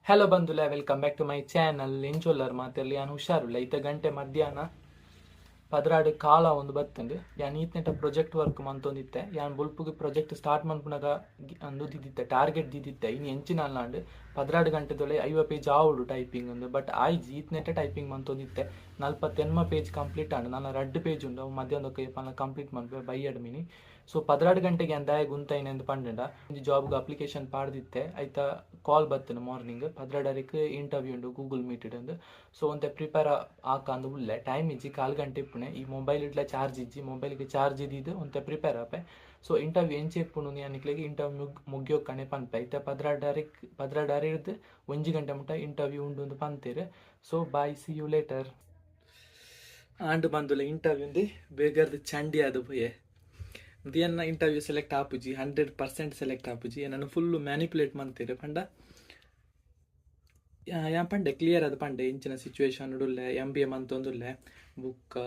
Hello ಬಂಧುಲೆ, welcome back to my channel. ಎಂಚೊಲ್ಲರ್ ಮಾತೆರ್ಲ? ಯಾನ್ ಹುಷಾರುಲ್ಲ. ಇತ್ತೆ ಗಂಟೆ ಮಧ್ಯಾಹ್ನ 12:15 ಒಂದು ಬತ್ತಂಡು. ಯಾನ್ ಈತ್ನೆಟ ಪ್ರೊಜೆಕ್ಟ್ ವರ್ಕ್ ಮಂತೊಂದಿತ್ತೆ. ಯಾನ್ ಬೊಲ್ಪುಗು ಪ್ರೊಜೆಕ್ಟ್ ಸ್ಟಾರ್ಟ್ ಮನ್ಪುನಗ ಅಂದು ದಿದಿತ್ತೆ, ಟಾರ್ಗೆಟ್ ದಿದಿತ್ತೆ, ಇನಿ ಎಂಚಿನ ಅಲ್ಲಾಂಡ್ 12 ಗಂಟೆದೊಳೆ 50 ಪೇಜ್ ಆವೊಡು ಟೈಪಿಂಗ್ ಅಂದು. ಬಟ್ ಆಯ್ಜಿ. ಈತ್ನೆಟ ಟೈಪಿಂಗ್ ಮಂತೊಂದಿತ್ತೆ. 48 ಪೇಜ್ ಕಂಪ್ಲೀಟ್ ಆಂಡ್. ನನ 2 ಪೇಜ್ ಉಂಡು. ಅವು ಮಧ್ಯಾಹ್ನದೊಕ್ಕ ಏಪಲ ಕಂಪ್ಲೀಟ್ ಮನ್ಪೆ ಬೈಯಡ್ ಮಿನಿ. ಸೊ 12 ಗಂಟೆಗೆ ಯಾನ್ ದಾಯೆಗ್ ಉಂತಾಯಿನಿ ಅಂದ್ ಪಂಡಂಡ, ಒಂಜಿ ಜಾಬ್ಗೆ ಅಪ್ಲಿಕೇಶನ್ ಪಾಡ್ದಿತ್ತೆ. ಐತ ಕಾಲ್ ಬತ್ತುಂಡು. ಮಾರ್ನಿಂಗ್ 12:30ಕ್ ಇಂಟರ್ವ್ಯೂ ಉಂಡು ಗೂಗಲ್ ಮೀಟ್ ಅಂದ್. ಸೊ ಒಂತೆ ಪ್ರಿಪೇರ್ ಆಕಂದು ಉಲ್ಲೆ. ಟೈಮ್ ಇಜ್ಜಿ, ಕಾಲ್ ಗಂಟೆ ಇಪ್ಪುನೆ. ಈ ಮೊಬೈಲ್ ಇಡ್ಲ ಚಾರ್ಜ್ ಇಜ್ಜಿ. ಮೊಬೈಲ್ಗೆ ಚಾರ್ಜ್ ಇದ್ದಿದ್ದು ಒಂತೆ ಪ್ರಿಪೇರ್ ಆಪೆ. ಸೊ ಇಂಟರ್ವ್ಯೂ ಎಂಚೆ ಇಪ್ಪುಂಡು ಯಾನ್ ನಿಕ್ಲೆಗ್ ಇಂಟರ್ವ್ಯೂ ಮುಗಿಯೋಕಣೆ ಪನ್ಪೆ. ಇತ್ತೆ 12:30ಕ್, 12:30 ರ್ದ್ 1 ಗಂಟೆ ಮುಟ್ಟ ಇಂಟರ್ವ್ಯೂ ಉಂಡು ಅಂದ್ ಪಂತೆರ್. So bye, see you later. And ಬಂದುಲ ಇಂಟರ್ವ್ಯೂ ಉಂದು ಬೇಗರ್ದು ಚಂಡಿ ಆದ್ ಪೋಯೆ. ಎನ್ನ ಇಂಟರ್ವ್ಯೂ ಸೆಲೆಕ್ಟ್ ಆಪುಜಿ, 100% ಸೆಲೆಕ್ಟ್ ಆಪುಜಿ. ಎನ್ನನ್ ಫುಲ್ ಮ್ಯಾನಿಪುಲೇಟ್ ಮಂತೆರ್. ಪಂಡ ಯಾನ್ ಪಂಡೆ, ಕ್ಲಿಯರ್ ಆದ್ ಪಂಡೆ, ಇಂಚಿನ ಸಿಚುವೇಶನ್ ಉಲ್ಲೆ, ಎಂ.ಬಿ.ಎ ಮಂತೊಂದುಲ್ಲೆ, ಬುಕ್ಕ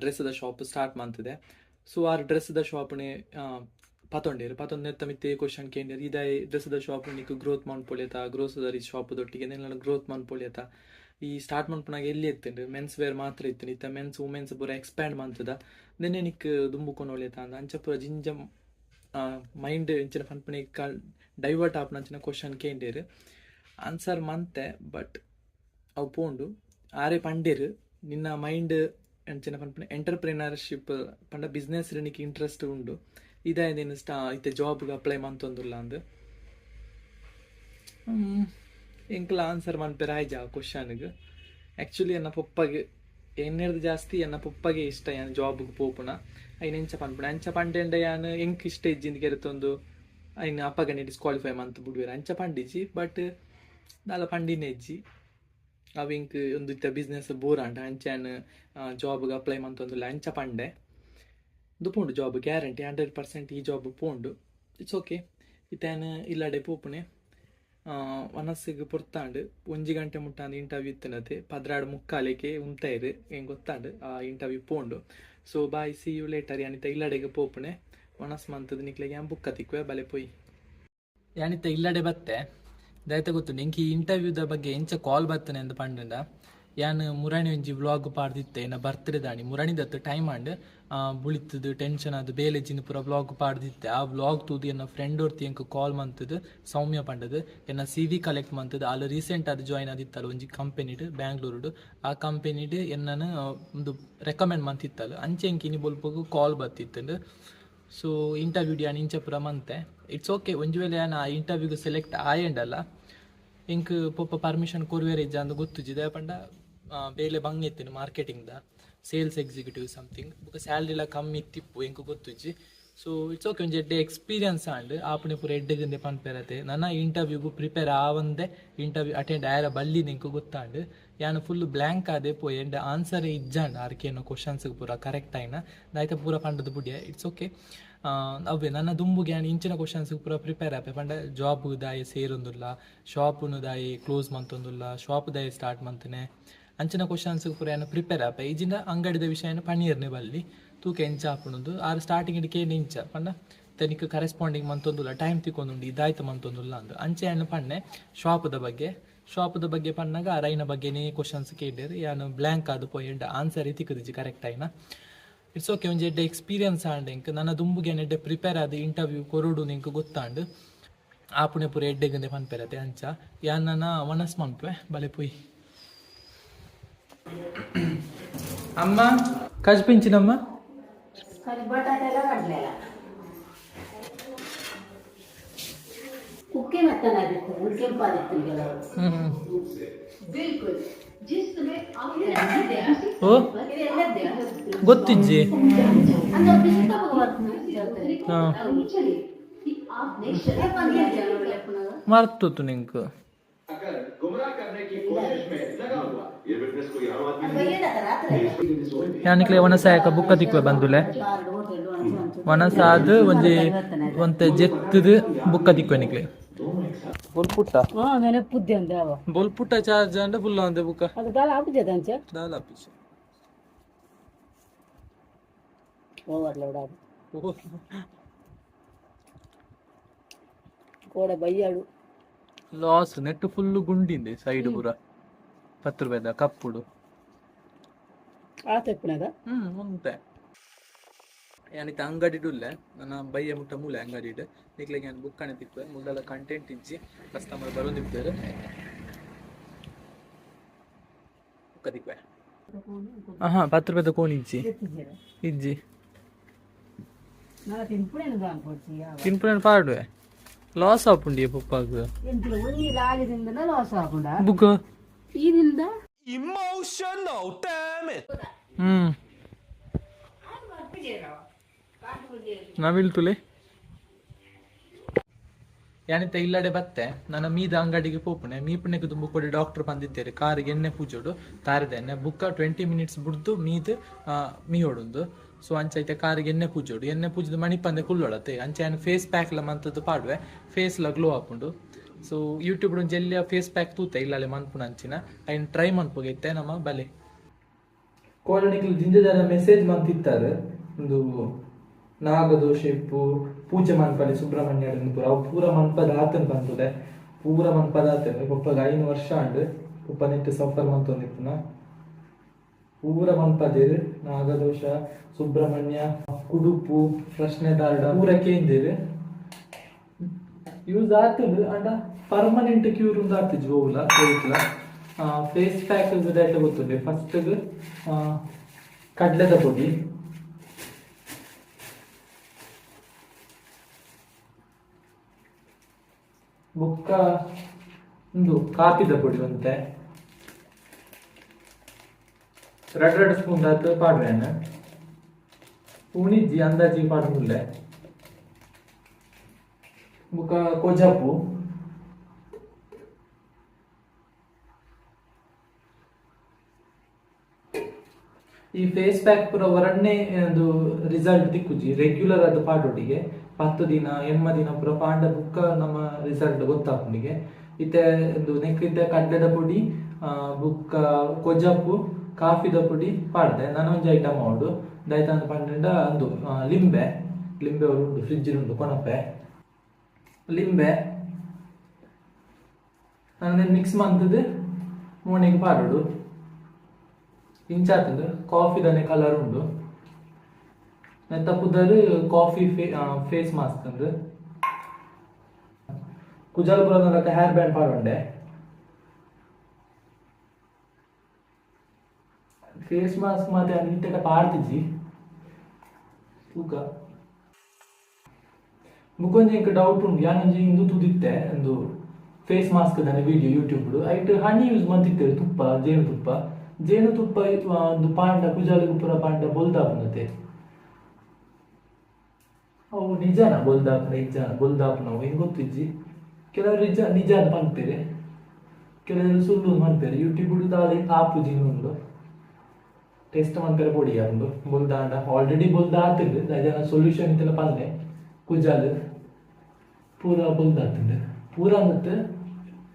ಡ್ರೆಸ್ದ ಶಾಪ್ ಸ್ಟಾರ್ಟ್ ಮಂತುದೆ. ಸೊ ಆರ್ ಡ್ರೆಸ್ದ ಶಾಪ್ನೆ ಪತೊಂಡೆರ್. ಪತೊಂದು ನೆತ್ತ ಮಿತ್ತೆ ಕ್ವಶನ್ ಕೇಂಡೆರ್. ಇದಾಯೆ ಡ್ರೆಸ್ದ ಶಾಪ್ ನಿಕ್ ಗ್ರೋತ್ ಮನ್ಪೊಲಿಯತ, ಗ್ರೋಸರಿ ಶಾಪ್ ದೊಟ್ಟಿಗೆ ನಿನ್ನ ಗ್ರೋತ್ ಮನ್ಪೊಲಿಯತ, ಈ ಸ್ಟಾರ್ಟ್ ಮನ್ಪುನಾಗ ಎಲ್ಲಿ ಇತ್ತುಂಡು, ಮೆನ್ಸ್ ವೇರ್ ಮಾತ್ರ ಇತ್ತುಂಡು, ಇತ್ತ ಮೆನ್ಸ್ ವುಮೆನ್ಸ್ ಪೂರ ಎಕ್ಸ್ಪ್ಯಾಂಡ್ ಮಂತುದ, ನೆನ್ನೆ ನಿಕ್ ದುಂಬು ಕೊನೊಲಿಯತ ಅಂದ್. ಅಂಚ ಪೂರ ಜಿಂಜ ಮೈಂಡ್ ಇಂಚಿನ ಪನ್ಪುನೆ ಡೈವರ್ಟ್ ಆಪುನ ಅಂಚಿನ ಕ್ವಶನ್ ಕೇಂಡೆರ್. ಆನ್ಸರ್ ಮಂತೆ, ಬಟ್ ಅವು ಪೋಂಡು. ಆರೆ ಪಂಡೆರ್, ನಿನ್ನ ಮೈಂಡ್ ಅಂಚಿನ ಪನ್ಪುನೆ ಎಂಟರ್ಪ್ರಿನರ್ಶಿಪ್ ಪಂಡ ಬಿಸ್ನೆಸ್ ನಿಕ್ ಇಂಟ್ರೆಸ್ಟ್ ಉಂಡು, ಇದಾಯೆ ಸ್ಟಾ ಇತ್ತೆ ಜಾಬ್ಗೆ ಅಪ್ಲೈ ಮಂತೊಂದುಲ್ಲ ಅಂದ್. ಎಂಕ್ಲ ಆನ್ಸರ್ ಮನ್ಪೆರೆ ಆಯ್ಜ ಆ ಕ್ವಶನ್ಗ್. ಆ್ಯಕ್ಚುಲಿ ಎನ್ನ ಪೊಪ್ಪಗೆ, ಎನ್ನೆರ್ದ್ ಜಾಸ್ತಿ ಎನ್ನ ಪೊಪ್ಪಗೆ ಇಷ್ಟ ಯಾನ್ ಜಾಬ್ಗೆ ಪೋಪುನ. ಐನ್ ಎಂಚ ಪನ್ಪುನ, ಅಂಚ ಪಂಡೆಂಡ ಯಾನ್ ಎಂಕ್ ಇಷ್ಟ ಇಜ್ಜಿಂದ್ ಕೆರೆತೊಂದು ಐನ್ ಅಪ್ಪಗನೆ ಡಿಸ್ಕ್ವಾಲಿಫೈ ಮಂತ್ ಬುಡ್ವೆರ್. ಅಂಚ ಪಂಡಿಜಿ, ಬಟ್ ದಾಲ ಪಂಡಿನ ಇಜ್ಜಿ. ಅವು ಎಂಕ್ ಒಂದು ಇತ್ತೆ ಬಿಸ್ನೆಸ್ ಬೋರ್ ಆಂಡ, ಅಂಚ ಯಾನ್ ಜಾಬ್ಗೆ ಅಪ್ಲೈ ಮಂತೊಂದುಲ್ಲ ಅಂಚ ಪಂಡೆ. ಉಂದು ಪೋಂಡು ಜಾಬ್ ಗ್ಯಾರಂಟಿ, 100% ಈ ಜಾಬ್ ಪೋಂಡು. It's okay. ಇತ್ತೆ ಯಾನ್ ಇಲ್ಲಡೆ ಪೋಪುನೆ. ವನಸ್ಸಿಗೆ ಪೊರ್ತಾಂಡ್. 1 ಗಂಟೆ ಮುಟ್ಟ ಇಂಟರ್ವ್ಯೂ ಇತ್ತಿನತೆ. 12:45ಕ್ಕೆ ಉಂತಾಯಿರು. ಎಂಕ್ ಗೊತ್ತಾಂಡ್ ಆ ಇಂಟರ್ವ್ಯೂ ಪೋಂಡು. So bye, see you later. ಯಾನಿತ್ತ ಇಲ್ಲಡೆಗೆ ಪೋಪುನೆ. ವನಸ್ ಮಂತದ ನಿಕ್ಲೆಗ್ ಯಾನ್ ಬುಕ್ಕ ತಿಕ್ಕುವೆ. ಬಲೆ ಪೋಯಿ. ಯಾನಿತ್ತ ಇಲ್ಲಡೆ ಬತ್ತೆ. ದಾಯ್ತ ಗೊತ್ತುಂಡು ಎಂಕ್ ಈ ಇಂಟರ್ವ್ಯೂದ ಬಗ್ಗೆ ಎಂಚ ಕಾಲ್ ಬತ್ತನೆ ಅಂದ್ ಪಂಡಂಡ, ಯಾನ್ ಮುರಣಿ ಒಂಜಿ ವ್ಲಾಗ್ ಪಾಡ್ದಿತ್ತೆ ಎನ್ನ ಬರ್ತ್ಡೇ ದಾನಿ. ಮುರಣಿ ದತ್ತು ಟೈಮ್ ಆಂಡ್. ಬುಳಿತದು ಟೆನ್ಷನ್ ಆದ್ ಬೇಲೆ ಜಿಂದ್ ಪೂರ ವ್ಲಾಗ್ ಪಾಡ್ದಿತ್ತೆ. ಆ ವ್ಲಾಗ್ ತೂದು ಎನ್ನ ಫ್ರೆಂಡ್ ಒರ್ತಿ ಎಂಕ್ ಕಾಲ್ ಮಂತುದು, ಸೌಮ್ಯ ಪಂಡದು, ಎನ್ನ ಸಿ.ವಿ ಕಲೆಕ್ಟ್ ಮಂತುದು, ಆಲ್ ರೀಸೆಂಟ್ ಆದ್ ಜಾಯಿನ್ ಆದಿತ್ತಲ್ ಒಂಜಿ ಕಂಪನಿಡ್ ಬ್ಯಾಂಗ್ಳೂರುಡು. ಆ ಕಂಪನಿಡ್ ಎನ್ನನ್ ಉಂದು ರೆಕಮೆಂಡ್ ಮಂತಿತ್ತಲ್. ಅಂಚೆ ಎಂಕ್ ಇನಿ ಬೊಲ್ಪುಗು ಕಾಲ್ ಬತ್ತಿತ್ತುಂಡು. ಸೊ ಇಂಟರ್ವ್ಯೂ ಯಾನ್ ಇಂಚ ಪೂರ ಮಂತೆ. It's okay. ಒಂಜಿ ವೇಳೆ ಯಾನ್ ಆ ಇಂಟರ್ವ್ಯೂಗ್ ಸೆಲೆಕ್ಟ್ ಆಯೆಂಡಲ ಎಂಕ್ ಪೊಪ್ಪ ಪರ್ಮಿಷನ್ ಕೊರ್ವೆರ್ ಇಜ್ಜ ಅಂದ್ ಗೊತ್ತುಜಿ. ದಾಯೆ ಪಂಡ ಬೇಲೆ ಬಂಗ ಇತ್ತಿನ marketing the sales executive something. ಬೊಕ ಸ್ಯಾಲರಿ ಲ ಕಮ್ಮಿ ಇತ್ತಿಪ್ಪು, ಎಂಕ್ ಗೊತ್ತುಜಿ. ಸೊ it's okay. ಒಂಜಿ ಎಡ್ಡೆ ಎಕ್ಸ್ಪೀರಿಯನ್ಸ್ ಆಂಡ್. ಆಪುನೆ ಪೂರ ಎಡ್ಡೆಗಂದೆ ಪನ್ಪೆರತೆ. ನನ ಇಂಟರ್ವ್ಯೂಗು ಪ್ರಿಪೇರ್ ಆವಂದೆ ಇಂಟರ್ವ್ಯೂ ಅಟೆಂಡ್ ಆಯೆರ ಬಲ್ಲಿಂದ್ ಎಂಕ್ ಗೊತ್ತಾಂಡ್. ಯಾನ್ ಫುಲ್ ಬ್ಲ್ಯಾಂಕ್ ಆದೆ ಪೋಯೆ. ಎಂಡ ಆನ್ಸರ್ ಇಜ್ಜಾಂಡ್ ಆರ್ ಕೇನ ಕ್ವಶನ್ಸ್ ಪೂರ ಕರೆಕ್ಟ್ ಆಯಿನ ದಾಯ್ತ ಪೂರ ಪಂಡದು ಬುಡಿಯ. It's okay. ಅವ್ವೆ ನನ್ನ ದುಂಬುಗೆ ಯಾನ್ ಇಂಚಿನ ಕ್ವಶನ್ಸ್ ಪೂರ ಪ್ರಿಪೇರ್ ಆಪೆ. ಪಂಡ ಜಾಬ್ ದಾಯೆ ಸೇರೊಂದುಲ್ಲ, ಶಾಪುನು ದಾಯೆ ಕ್ಲೋಸ್ ಮಂತೊಂದುಲ್ಲ, ಶಾಪ್ ದಾಯೆ ಸ್ಟಾರ್ಟ್ ಮಂತನೆ, ಅಂಚಿನ ಕ್ವಶನ್ಸ್ ಪೂರ ಯಾನ್ ಪ್ರಿಪೇರ್ ಆಪೆ. ಇಜಿಂಡ ಅಂಗಡಿದ ವಿಷಯನ ಪಣಿಯರ್ನೆ ಬಲ್ಲಿ. ತೂಕ ಎಂಚ ಆಪುಂಡು. ಆರ್ ಸ್ಟಾರ್ಟಿಂಗ್ ಕೇಂಡ ಇಂಚ ಪಂಡ ನಿಕ್ ಕರೆಸ್ಪಾಂಡಿಂಗ್ ಮಂತೊಂದುಲ್ಲ, ಟೈಮ್ ತಿಕ್ಕೊಂದುಂಡು, ಇದಾಯ್ತು ಮಂತೊಂದುಲ್ಲ ಅಂದ್. ಅಂಚೆ ಯಾನ್ ಪನ್ನೆ ಶಾಪುದ ಬಗ್ಗೆ. ಶಾಪುದ ಬಗ್ಗೆ ಪನ್ನಾಗ ಆರ್ ಐನ ಬಗ್ಗೆನೇ ಕ್ವಶನ್ಸ್ ಕೇಂಡೆರ್. ಯಾನ್ ಬ್ಲ್ಯಾಂಕ್ ಆದ್ ಪೋಯೆ. ಆನ್ಸರ್ ತಿಕ್ಕುದಿಜ್ಜಿ ಕರೆಕ್ಟ್ ಆಯಿನ. It's okay. ಒಂಜಿ ಎಡ್ಡೆ ಎಕ್ಸ್ಪೀರಿಯನ್ಸ್ ಆಂಡ್ ಎಂಕ್. ನನ್ನ ದುಂಬುಗೆ ಎಡ್ಡೆ ಪ್ರಿಪೇರ್ ಆದ್ ಇಂಟರ್ವ್ಯೂ ಕೊರೊಡು ಎಂಕ್ ಗೊತ್ತಾಂಡ್. ಆಪುನೆ ಪೂರ ಎಡ್ಡೆಗಂದೆ ಪನ್ಪೆರತೆ. ಅಂಚ ಯಾನ್ ನನ ವನಸ್ ಮನ್ಪುವೆ. ಬಲೆ ಪೋಯಿ. ಅಮ್ಮ, ಕಜ್ಪಿಂಚಿನಮ್ಮ. ಕುಕ್ಕೆ ಮೆತ್ತನಾದಿತ್ತು, ಉಳ್ಕೆಂಪಾದಿತ್ತು ಕೆಲವರು. ಓ ಗೊತ್ತಿಜ್ಜಿ. ಮರ್ತುತ್ತು ನಿಂಕ್. ಯಾನಿಕ್ಲೆ ವನಸಾಯಕ ಬುಕ್ಕ ತಿಕ್ಕುವೆ ಬಂದುಲೆ. ವನಸಾದ್ ಒಂಜಿ ಒಂತೆ ಜೆತ್ತದು ಬುಕ್ಕ ತಿಕ್ಕುವೆ ನಿಕ್ಲೆ. ಬೊಲ್ಪುಟ್ಟ ಬೊಲ್ಪುಟ್ಟ ಚಾರ್ಜ್ ಅಂಡ ಫುಲ್ ಅಂದೆ ಬುಕ್ಕ. ಅದು ದಾಲ ಆಪುಜೆ ಅಂಚ. ದಾಲ ಆಪುಜಿ. ಓವರ್ಲೋಡ್ ಆಪು ಕೋಡೆ ಬಯ್ಯಾಡು. ಲಾಸ್ ನೆಟ್ ಫುಲ್ ಗುಂಡಿಂದೆ ಸೈಡ್ ಪೂರ 10 ರೂಪಾಯಿದ ಕಪ್ಪುಡು. ಆತ ಇಪ್ಪುನದ ಒಂತೆ ಯಾನಿತ್ತೆ ಅಂಗಡಿಡು ಉಲ್ಲೆ ನನ್ನ ಬಯ್ಯ ಮುಟ್ಟ ಮೂಲೆ ಅಂಗಡಿಡು ನಿಕ್ಲೆಗ್ ಯಾನ್ ಬುಕ್ ಅಣೆ ತಿಕ್ಕುವೆ ಮುಲ್ದಾಲ ಕಂಟೆಂಟ್ ಇಜ್ಜಿ ಕಸ್ಟಮರ್ ಬರೊಂದಿಪ್ಪೆರ್ ಬುಕ್ಕ ತಿಕ್ಕುವೆ. ಆಹಾ 10 ರೂಪಾಯಿದ ಕೋಣಿ ಇಜ್ಜಿ ಇಜ್ಜಿ ನಾ ತಿನ್ಪುಣೆನು ದಾನ್ ಕೊಡ್ಸಿ ತಿನ್ಪುಣೆನ್ ಪಾಡುವೆ ಲಾಸ್ ಆಪುಂಡಿಯೆ ಪಪ್ಪಾಗ್ ಎಂತಲ ಒಂಜಿ ಲಾಲಿದಿಂದ ಲಾಸ್ ಆಪುಂಡ ಬುಕ್ ಈದಿಂದ ನವಿಲ್ ತುಲೆ ಯಾನಿತ್ತ ಇಲ್ಲಡೆ ಬತ್ತೆ ನನ್ನ ಮೀದ ಅಂಗಡಿಗೆ ಪೋಪುಣೆ ಮೀಪುಣೆಗೆ ದುಂಬು ಕೊಡಿ ಡಾಕ್ಟರ್ ಬಂದಿದ್ದೇರೆ ಕಾರಿಗೆ ಎಣ್ಣೆ ಪೂಜೋಡು ತಾರಿದ ಎಣ್ಣೆ ಬುಕ್ಕ 20 ಮಿನಿಟ್ಸ್ ಬುಡ್ದು ಮೀದ್ ಮೀಯೋಡುಂದು. ಸೊ ಅಂಚ ಐತೆ ಕಾರಿಗೆ ಎಣ್ಣೆ ಪೂಜೋಡು ಎಣ್ಣೆ ಪೂಜದ ಮಣಿಪಂದೆ ಕುಲ್ಲೊಳತೆ ಅಂಚ ಯಾನ್ ಫೇಸ್ ಪ್ಯಾಕ್ ಲ ಮಂತದ್ದು ಪಾಡುವೆ ಫೇಸ್ ಲ ಗ್ಲೋ ಆಪುಂಡು. ಸೊ ಯೂಟ್ಯೂಬ್ ಒಂಜಿ ಎಲ್ಲಿಯ ಫೇಸ್ ಪ್ಯಾಕ್ ತೂತೆ ಇಲ್ಲಲೆ ಮನ್ಪುನ ಅಂಚಿನ ಐನ್ ಟ್ರೈ ಮನ್ಪುಗೈತೆ ನಮ್ಮ ಬಲೆ ಕೋಲನಿಕ್ಲು ಜಿಂಜ ಜನ ಮೆಸೇಜ್ ಮಂತಿತ್ತಾರೆ ಒಂದು ನಾಗದೋಷ ಇಪ್ಪು ಪೂಜೆ ಮನ್ಪಲೆ ಸುಬ್ರಹ್ಮಣ್ಯ ಪೂರ ಅವು ಪೂರ ಮನ್ಪದ ಆತನ್ ಬಂತದೆ ಪೂರ ಮನ್ಪದ ಆತನ್ ಪೊಪ್ಪಗ 5 ವರ್ಷ ಆಂಡ್ ಪೊಪ್ಪ ನೆಟ್ಟು ಸಫರ್ ಮಂತೊಂದಿಪ್ಪುನ ಪೂರ ಮನ್ಪದೇರು ನಾಗದೋಷ ಸುಬ್ರಹ್ಮಣ್ಯ ಕುಡುಪು ಪ್ರಶ್ನೆದಾರ್ಡ ಪೂರ ಕೇಂದಿರು ಯೂಸ್ ಆತುಂಡು ಅಂಡ ಪರ್ಮನೆಂಟ್ ಕ್ಯೂರ್ ಉಂದು ಆತಿಜ್ ಓವುಲ ಹೋಯ್ತಲ. ಫೇಸ್ ಪ್ಯಾಕ್ ದಾಯ್ತ ಗೊತ್ತುಂಡೆ ಫಸ್ಟ್ ಕಡ್ಲೆದ ಪೊಡಿ ಬೊಕ್ಕ ಉಂದು ಕಾಪಿದ ಪೊಡಿ ಒಂತೆ ರಡ್ ರಡ್ ಸ್ಪೂನ್ ದಾತ್ ಪಾಡ್ವೆನ್ ಉಣಿಜ್ಜಿ ಅಂದಾಜಿ ಪಾಡುನುಲ್ಲೆ ಬೊಕ್ಕ ಕೊಜಪು ಈ ಫೇಸ್ ಪ್ಯಾಕ್ ಪೂರ ಒರಡ್ನೆ ಒಂದು ರಿಸಲ್ಟ್ ತಿಕ್ಕುಜಿ ರೆಗ್ಯುಲರ್ ಅದು ಪಾಡೊಡಿಗೆ 10 ದಿನ 8 ದಿನ ಪೂರ ಪಾಂಡ ಬುಕ್ಕ ನಮ್ಮ ರಿಸಲ್ಟ್ ಗೊತ್ತಾಪುಂಡಿಗೆ ಇತ್ತೆ ಒಂದು ನೆಕ್ ಇತ್ತೆ ಕಡ್ಲೆದ ಪೊಡಿ ಬುಕ್ಕ ಕೊಜಪು ಕಾಫಿದ ಪೊಡಿ ಪಾಡ್ದೆ ನಾನು ಒಂಜಿ ಐಟಮ್ ಆವೊಡು ದಾಯ್ತ ಪಂಡ ಅಂದು ಲಿಂಬೆ ಲಿಂಬೆ ಉಂಡು ಫ್ರಿಜ್ ಉಂಡು ಕೊನಪೆ ಲಿಂಬೆ ನಾನು ಮಿಕ್ಸ್ ಮಂತದ್ದು ಮೋನೆಗ್ ಪಾಡೊಡು ಇಂಚಾತುಂಡು ಕಾಫಿದನೆ ಕಲರ್ ಉಂಡು ನೆತ್ತ ಪುದರ್ ಕಾಫಿ ಫೇಸ್ ಮಾಸ್ಕ್ ಅಂದು ಕುಜಲ್ ಪುರ ಹೇರ್ ಬ್ಯಾಂಡ್ ಪಾಡೊಂಡೆ ಫೇಸ್ ಮಾಸ್ಕ್ ಮಾತ್ರ ಇತ್ತೆಟ ಪಾಡ್ತಿಜಿ ತೂಕ ಬುಕ್ಕೊಂಜಿ ಎಂಕ್ ಡೌಟ್ ಉಂಡು ಯಾನೊಂಜಿ ಇಂದು ತೂದಿತ್ತೆ ಒಂದು ಫೇಸ್ ಮಾಸ್ಕ್ ದಾನೆ ವಿಡಿಯೋ ಯೂಟ್ಯೂಬ್ ಐಟ್ ಹನಿ ಯೂಸ್ ಮಂತಿತ್ತೇರು ತುಪ್ಪ ಜೇನುತುಪ್ಪ ಜೇನುತುಪ್ಪ ಒಂದು ಪಾಂಡ ಕುಜಾಲಿಗೆ ಪೂರ ಪಾಂಡ ಬೊಲ್ದಾಪುನತೆ ಅವು ನಿಜಾನ ಬೊಲ್ದಾಪುನ ಇಜ್ಜಾನ ಬೊಲ್ದಾಪುನವು ಹೆಂಗೆ ಗೊತ್ತಿಜ್ಜಿ ಕೆಲವರು ನಿಜ ನಿಜ ಅಂತ ಪನ್ಪೆರ್ ಕೆಲವರು ಸುಳ್ಳು ಪನ್ಪೆರ್ ಯೂಟ್ಯೂಬ್ ದಾಲ ಆಪುಜಿ ಉಂಡು ಟೆಸ್ಟ್ ಮನ್ಪೆರೆ ಪೊಡಿ ಆಪುಂಡು ಬೊಲ್ದಾಂಡ ಆಲ್ರೆಡಿ ಬೊಲ್ದ ಆತುಂಡು ದಾದ ಸೊಲ್ಯೂಷನ್ ಇತ್ತಲ ಪನ್ಲೆ ಕುಜಾಲ್ ಪೂರ ಬೊಲ್ದಾತುಂಡು ಪೂರ ಅಂದತ್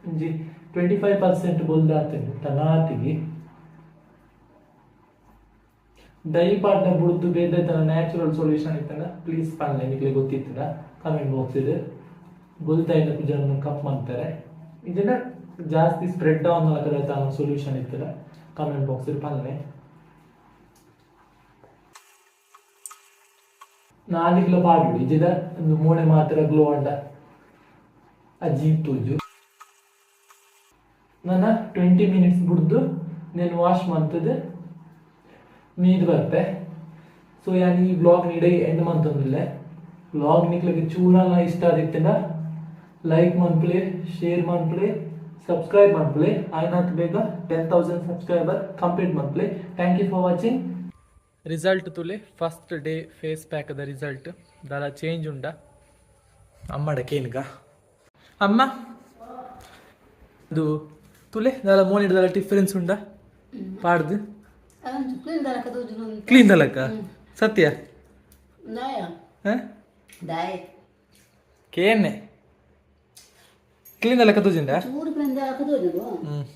ಒಂಜಿ 25% ಬೊಲ್ದಾತುಂಡು ತನಾತಿಗೆ ಡೈ ಪಾಡ್ನ ಬುಡ್ದು ಬೇತೆ ತನ ನ್ಯಾಚುರಲ್ ಸೊಲ್ಯೂಷನ್ ಇತ್ತಂಡ ಪ್ಲೀಸ್ ಪನ್ಲೆ ನಿಕ್ಲೆ ಗೊತ್ತಿತ್ತಂಡ ಕಮೆಂಟ್ ಬಾಕ್ಸ್ ಇಡ್ ಬೊಲ್ತಾಯಿನ ಕುಜಲ್ನ್ ಕಪ್ ಮನ್ಪೆರೆ ಇಜ್ಜಿಂಡ ಜಾಸ್ತಿ ಸ್ಪ್ರೆಡ್ ಆವೊಂದು ದಾಲ ಸೊಲ್ಯೂಷನ್ ಇತ್ತಂಡ ಕಮೆಂಟ್ ಬಾಕ್ಸ್ ಇಡ್ ಪನ್ಲೆ 4 ಕಿಲೋ ಪಾಡುಡು ಇಜ್ಜಿಡ ಒಂದು ಮೋನೆ ಮಾತ್ರ ಗ್ಲೋ ಅಂಡ ಅಜ್ಜಿ ತೂಜು ನನ್ನ 20 ಮಿನಿಟ್ಸ್ ಬುಡ್ದು నేను ವಾಶ್ ಮಂತದ್ದು ಮೀದ್ ಬರ್ಪೆ. ಸೊ ಯಾನ್ ಈ ವ್ಲಾಗ್ ನೀಡೆ ಎಂಡ್ ಮಂತೊಂದುಲ್ಲೆ ವ್ಲಾಗ್ ನಿಕ್ಲೆಗ್ ಚೂರಲ ಇಷ್ಟ ಆದಿತ್ತಂಡ ಲೈಕ್ ಮನ್ಪುಲೆ ಶೇರ್ ಮನ್ಪುಲೆ ಸಬ್ಸ್ಕ್ರೈಬ್ ಮನ್ಪುಲೆ ಆಯ್ನಾತ್ ಬೇಗ 10,000 ಸಬ್ಸ್ಕ್ರೈಬರ್ ಕಂಪ್ಲೀಟ್ ಮನ್ಪುಲೆ. Thank you for watching. Result ತುಲೆ first day face pack the result ದಾಲ ಚೇಂಜ್ ಉಂಡ ಅಮ್ಮಡ ಕೇನ್ಗ ಅಮ್ಮ ಅದು ತುಲೆ ದಾಲ ಮೋನಿಡ್ ದಾಲ ಡಿಫರೆನ್ಸ್ ಉಂಡ ಪಾಡ್ದು ಕ್ಲೀನ್ ದಲಕ ಸತ್ಯ ಕೇನೆ ಕ್ಲೀನ್ ದಲಕ ತೂಜಿಂಡ.